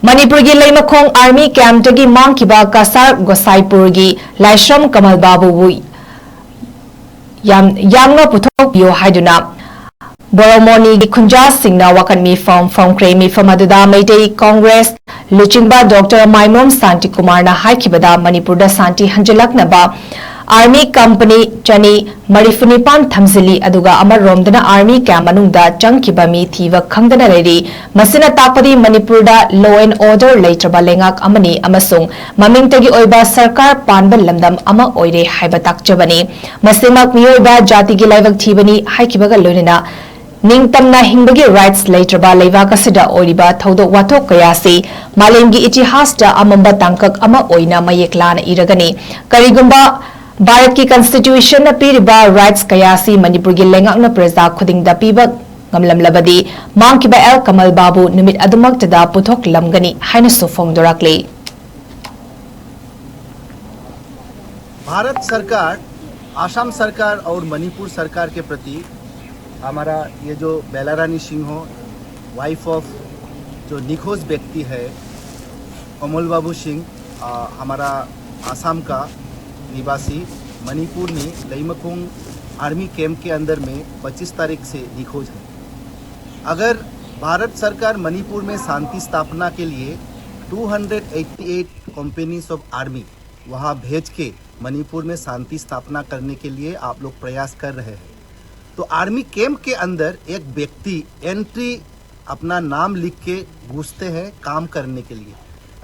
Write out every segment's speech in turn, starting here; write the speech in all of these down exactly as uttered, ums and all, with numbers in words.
ꯃꯅꯤꯄꯨꯔꯒꯤ ꯂꯩꯃꯈꯣꯡ ꯑꯥꯔꯃꯤ ꯀꯦꯝꯞꯇꯒꯤ ꯃꯥꯡꯈꯤꯕ ꯀꯁꯥꯔ ꯒꯣꯁꯥꯏꯄꯨꯔꯒꯤ ꯂꯥꯏꯁ꯭ꯔꯝ ꯀꯃꯜ ꯕꯥꯕꯨꯕꯨ ꯌꯥꯝ-, ꯌꯥꯝꯅ ꯄꯨꯊꯣꯛꯄꯤꯌꯨ ꯍꯥꯏꯗꯨꯅ ꯕꯣꯔꯣꯃꯣꯅꯤꯒꯤ ꯈꯨꯟꯖꯥꯁꯤꯡꯅ ꯋꯥꯀꯠ ꯃꯤꯐꯝ ꯐꯝꯈ꯭ꯔꯦ꯫ ꯃꯤꯐꯝ ꯑꯗꯨꯗ ꯃꯩꯇꯩ ꯀꯣꯡꯒ꯭ꯔꯦꯁ ꯂꯨꯆꯤꯡꯕ ꯗꯣꯛꯇꯔ ꯃꯥꯏꯃꯣꯝ ꯁꯥꯟꯇꯤꯀꯨꯃꯥꯔꯅ ꯍꯥꯏꯈꯤꯕꯗ, ꯃꯅꯤꯄꯨꯔꯗ ꯁꯥꯟꯇꯤ ꯍꯟꯖꯤꯜꯂꯛꯅꯕ ꯑꯥꯔꯃꯤ ꯀꯝꯄꯅꯤ ꯆꯅꯤ ꯃꯔꯤꯐꯨꯅꯤꯄꯥꯟ ꯊꯝꯖꯤꯜꯂꯤ, ꯑꯗꯨꯒ ꯑꯃꯔꯣꯝꯗꯅ ꯑꯥꯔꯃꯤ ꯀꯦꯝꯞ ꯃꯅꯨꯡꯗ ꯆꯪꯈꯤꯕ ꯃꯤ ꯊꯤꯕ ꯈꯪꯗꯅ ꯂꯩꯔꯤ꯫ ꯃꯁꯤꯅ ꯇꯥꯛꯄꯗꯤ ꯃꯅꯤꯄꯨꯔꯗ law and order ꯂꯩꯇ꯭ꯔꯕ ꯂꯩꯉꯥꯛ ꯑꯃꯅꯤ ꯑꯃꯁꯨꯡ ꯃꯃꯤꯡꯇꯒꯤ ꯑꯣꯏꯕ ꯁꯔꯀꯥꯔ ꯄꯥꯟꯕ ꯂꯝꯗꯝ ꯑꯃ ꯑꯣꯏꯔꯦ ꯍꯥꯏꯕ ꯇꯥꯛꯆꯕꯅꯤ꯫ ꯃꯁꯤꯃꯛ ꯃꯤꯑꯣꯏꯕ ꯖꯥꯇꯤꯒꯤ ꯂꯥꯏꯕꯛ ꯊꯤꯕꯅꯤ ꯍꯥꯏꯈꯤꯕꯒ ꯂꯣꯏꯅꯅ, ꯅꯤꯡꯇꯝꯅ ꯍꯤꯡꯕꯒꯤ ꯔꯥꯏꯠꯁ ꯂꯩꯇ꯭ꯔꯕ ꯂꯩꯕꯥꯛ ꯑꯁꯤꯗ ꯑꯣꯏꯔꯤꯕ ꯊꯧꯗꯣꯛ ꯋꯥꯊꯣꯛ ꯀꯌꯥꯁꯤ ꯃꯥꯂꯦꯝꯒꯤ ꯏꯇꯤꯍꯥꯁꯇ ꯑꯃꯝꯕ ꯇꯥꯡꯀꯛ ꯑꯃ ꯑꯣꯏꯅ ꯃꯌꯦꯛ ꯂꯥꯅ ꯏꯔꯒꯅꯤ꯫ ꯀꯔꯤꯒꯨꯝꯕ ꯚꯥꯔꯠꯀꯤ ꯀꯟꯁꯇꯤꯇ꯭ꯌꯨꯁꯟꯅ ꯄꯤꯔꯤꯕ ꯔꯥꯏꯠꯁ ꯀꯌꯥꯁꯤ ꯃꯅꯤꯄꯨꯔꯒꯤ ꯂꯩꯉꯥꯛꯅ ꯄ꯭ꯔꯖꯥ ꯈꯨꯗꯤꯡꯗ ꯄꯤꯕ ꯉꯝꯂꯝꯂꯕꯗꯤ, ꯃꯥꯡꯈꯤꯕ ꯑꯦꯜ ꯀꯃꯜ ꯕꯥꯕꯨ ꯅꯨꯃꯤꯠ ꯑꯗꯨꯃꯛꯇꯗ ꯄꯨꯊꯣꯛꯂꯝꯒꯅꯤ ꯍꯥꯏꯅꯁꯨ ꯐꯣꯡꯗꯣꯔꯛꯂꯤ꯫ भारत सरकार, आसाम सरकार और मणिपुर सरकार के प्रति हमारा ये जो बेलारानी सिंह हो, वाइफ ऑफ जो निखोज व्यक्ति है कमल बाबू सिंह, आ, हमारा आसाम का निवासी, मणिपुर में लईमखोंग आर्मी कैंप के अंदर में पच्चीस तारीख से निखोज है। अगर भारत सरकार मणिपुर में शांति स्थापना के लिए two hundred eighty eight companies of army वहाँ भेज के मणिपुर में शांति स्थापना करने के लिए आप लोग प्रयास कर रहे हैं, तो आर्मी कैंप के अंदर एक व्यक्ति एंट्री अपना नाम लिख के घुसते हैं काम करने के लिए।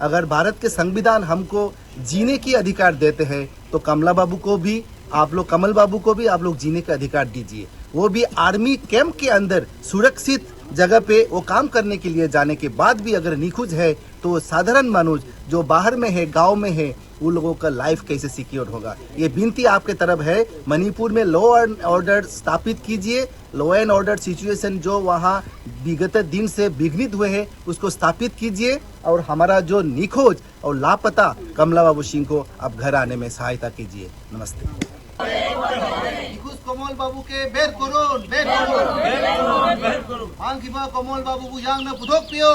अगर भारत के संविधान हमको जीने की अधिकार देते हैं, तो कमला बाबू को भी आप लोग, कमल बाबू को भी आप लोग जीने का अधिकार दीजिए। वो भी आर्मी कैंप के अंदर सुरक्षित जगह पे वो काम करने के लिए जाने के बाद भी अगर निखोज है, तो साधारण मनुष्य जो बाहर में है, गांव में है, उन लोगों का लाइफ कैसे सिक्योर होगा? ये विनती आपके तरफ है, मणिपुर में लॉ एंड ऑर्डर स्थापित कीजिए। लॉ एंड ऑर्डर सिचुएशन जो वहाँ विगत दिन से विघ्नित हुए हैं, उसको स्थापित कीजिए और हमारा जो निखोज और लापता कमला बाबू सिंह को आप घर आने में सहायता कीजिए। नमस्ते। কমল বাবুকে বের করুন, বের করুন। মাংকিবা কমল বাবুবু yangna puthokpiyo.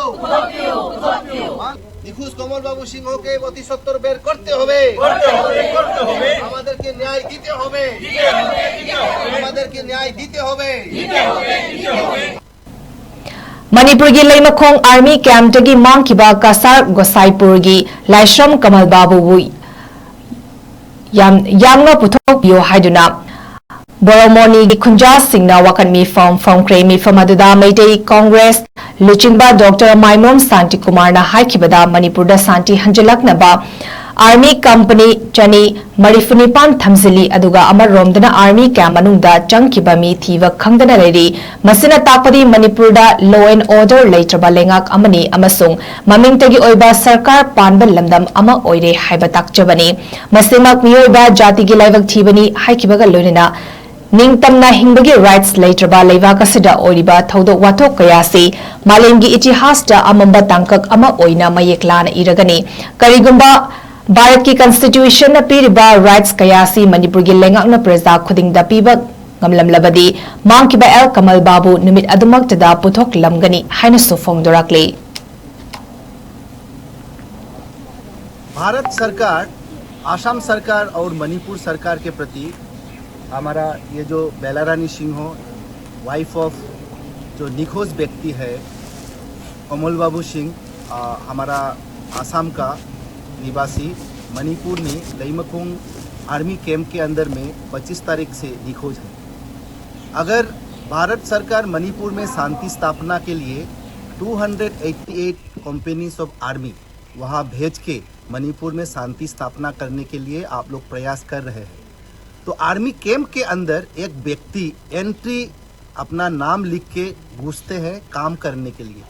Mang-, নিখোঁজ কমল বাবু সিংহকে অতি সত্বর বের করতে হবে। আমাদেরকে ন্যায় দিতে হবে। আমাদেরকে ন্যায় দিতে হবে। ꯃꯅꯤꯄꯨꯔꯒꯤ ꯂꯩꯃꯈꯣꯡ ꯑꯥꯔꯃꯤ ꯀꯦꯝꯞꯇꯒꯤ ꯃꯥꯡꯈꯤꯕ ꯀꯁꯥꯔ ꯒꯣꯁꯥꯏꯄꯨꯔꯒꯤ ꯂꯥꯏꯁ꯭ꯔꯝ ꯀꯃꯜ ꯕꯥꯕꯨꯕꯨ ꯌꯥꯝ, ꯌꯥꯝꯅ ꯄꯨꯊꯣꯛꯄꯤꯌꯨ ꯍꯥꯏꯗꯨꯅ ꯕꯣꯔꯣꯃꯣꯅꯤꯒꯤ ꯈꯨꯟꯖꯥꯁꯤꯡꯅ ꯋꯥꯀꯠ ꯃꯤꯐꯝ ꯐꯝꯈ꯭ꯔꯦ꯫ ꯃꯤꯐꯝ ꯑꯗꯨꯗ ꯃꯩꯇꯩ ꯀꯣꯡꯒ꯭ꯔꯦꯁ ꯂꯨꯆꯤꯡꯕ ꯗꯣꯛꯇꯔ ꯃꯥꯏꯃꯣꯝ ꯁꯥꯟꯇꯤꯀꯨꯃꯥꯔꯅ ꯍꯥꯏꯈꯤꯕꯗ ꯃꯅꯤꯄꯨꯔꯗ ꯁꯥꯟꯇꯤ ꯍꯟꯖꯤꯜꯂꯛꯅꯕ ꯑꯥꯔꯃꯤ ꯀꯝꯄꯅꯤ ꯆꯅꯤ ꯃꯔꯤꯐꯨꯅꯤꯄꯥꯟ ꯊꯝꯖꯤꯜꯂꯤ, ꯑꯗꯨꯒ ꯑꯃꯔꯣꯝꯗꯅ ꯑꯥꯔꯃꯤ ꯀꯦꯝꯞ ꯃꯅꯨꯡꯗ ꯆꯪꯈꯤꯕ ꯃꯤ ꯊꯤꯕ ꯈꯪꯗꯅ ꯂꯩꯔꯤ꯫ ꯃꯁꯤꯅ ꯇꯥꯛꯄꯗꯤ ꯃꯅꯤꯄꯨꯔꯗ law and order ꯂꯩꯇ꯭ꯔꯕ ꯂꯩꯉꯥꯛ ꯑꯃꯅꯤ ꯑꯃꯁꯨꯡ ꯃꯃꯤꯡꯇꯒꯤ ꯑꯣꯏꯕ ꯁꯔꯀꯥꯔ ꯄꯥꯟꯕ ꯂꯝꯗꯝ ꯑꯃ ꯑꯣꯏꯔꯦ ꯍꯥꯏꯕ ꯇꯥꯛꯆꯕꯅꯤ꯫ ꯃꯁꯤꯃꯛ ꯃꯤꯑꯣꯏꯕ ꯖꯥꯇꯤꯒꯤ ꯂꯥꯏꯕꯛ ꯊꯤꯕꯅꯤ ꯍꯥꯏꯈꯤꯕꯒ ꯂꯣꯏꯅꯅ ꯅꯤꯡꯇꯝꯅ ꯍꯤꯡꯕꯒꯤ ꯔꯥꯏꯠꯁ ꯂꯩꯇ꯭ꯔꯕ ꯂꯩꯕꯥꯛ ꯑꯁꯤꯗ ꯑꯣꯏꯔꯤꯕ ꯊꯧꯗꯣꯛ ꯋꯥꯊꯣꯛ ꯀꯌꯥꯁꯤ ꯃꯥꯂꯦꯝꯒꯤ ꯏꯇꯤꯍꯥꯁꯇ ꯑꯃꯝꯕ ꯇꯥꯡꯀꯛ ꯑꯃ ꯑꯣꯏꯅ ꯃꯌꯦꯛ ꯂꯥꯅ ꯏꯔꯒꯅꯤ꯫ ꯀꯔꯤꯒꯨꯝꯕ ꯚꯥꯔꯠꯀꯤ ꯀꯟꯁꯇꯤꯇ꯭ꯌꯨꯁꯟꯅ ꯄꯤꯔꯤꯕ ꯔꯥꯏꯠꯁ ꯀꯌꯥꯁꯤ ꯃꯅꯤꯄꯨꯔꯒꯤ ꯂꯩꯉꯥꯛꯅ ꯄ꯭ꯔꯖꯥ ꯈꯨꯗꯤꯡꯗ ꯄꯤꯕ ꯉꯝꯂꯝꯂꯕꯗꯤ ꯃꯥꯡꯈꯤꯕ ꯑꯦꯜ ꯀꯃꯜ ꯕꯥꯕꯨ ꯅꯨꯃꯤꯠ ꯑꯗꯨꯃꯛꯇꯗ ꯄꯨꯊꯣꯛꯂꯝꯒꯅꯤ ꯍꯥꯏꯅꯁꯨ ꯐꯣꯡꯗꯣꯔꯛꯂꯤ꯫ भारत सरकार, आसाम सरकार और मणिपुर सरकार के प्रति हमारा ये जो बेलारानी सिंह हो, वाइफ ऑफ जो निखोज व्यक्ति है कमल बाबू सिंह, आ, हमारा आसाम का निवासी, मणिपुर में लईमकोंग आर्मी कैंप के अंदर में पच्चीस तारीख से निखोज है। अगर भारत सरकार मणिपुर में शांति स्थापना के लिए two hundred eighty eight companies of army वहाँ भेज के मणिपुर में शांति स्थापना करने के लिए आप लोग प्रयास कर रहे हैं, तो आर्मी कैंप के अंदर एक व्यक्ति एंट्री अपना नाम लिख के घुसते हैं काम करने के लिए।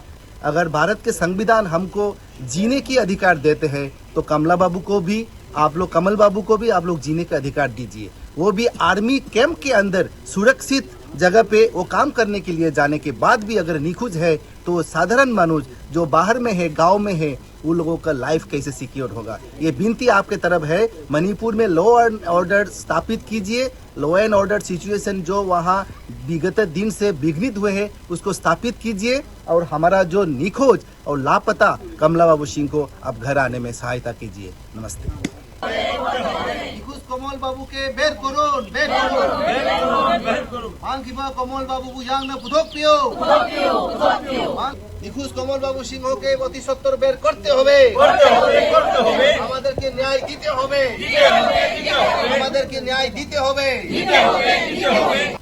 अगर भारत के संविधान हमको जीने की अधिकार देते हैं तो कमला बाबू को भी आप लोग, कमल बाबू को भी आप लोग जीने का अधिकार दीजिए। वो भी आर्मी कैंप के अंदर सुरक्षित जगह पे वो काम करने के लिए जाने के बाद भी अगर निखोज है तो साधारण मनुष्य जो बाहर में है, गांव में है, उन लोगों का लाइफ कैसे सिक्योर होगा? ये विनती आपके तरफ है, मणिपुर में लॉ एंड ऑर्डर स्थापित कीजिए। लॉ एंड ऑर्डर सिचुएशन जो वहाँ विगत दिन से विघ्नित हुए हैं, उसको स्थापित कीजिए और हमारा जो निखोज और लापता कमला बाबू सिंह को आप घर आने में सहायता कीजिए। नमस्ते। নিখোঁজ কমল বাবুকে বের করুন, বের করুন। মাংকিমা কমল বাবু বুঝাং না পুধক পিও। মাং-, নিখোঁজ কমল বাবু সিংহকে অতি সত্বর বের করতে হবে। আমাদেরকে ন্যায় দিতে হবে। আমাদেরকে ন্যায় দিতে হবে।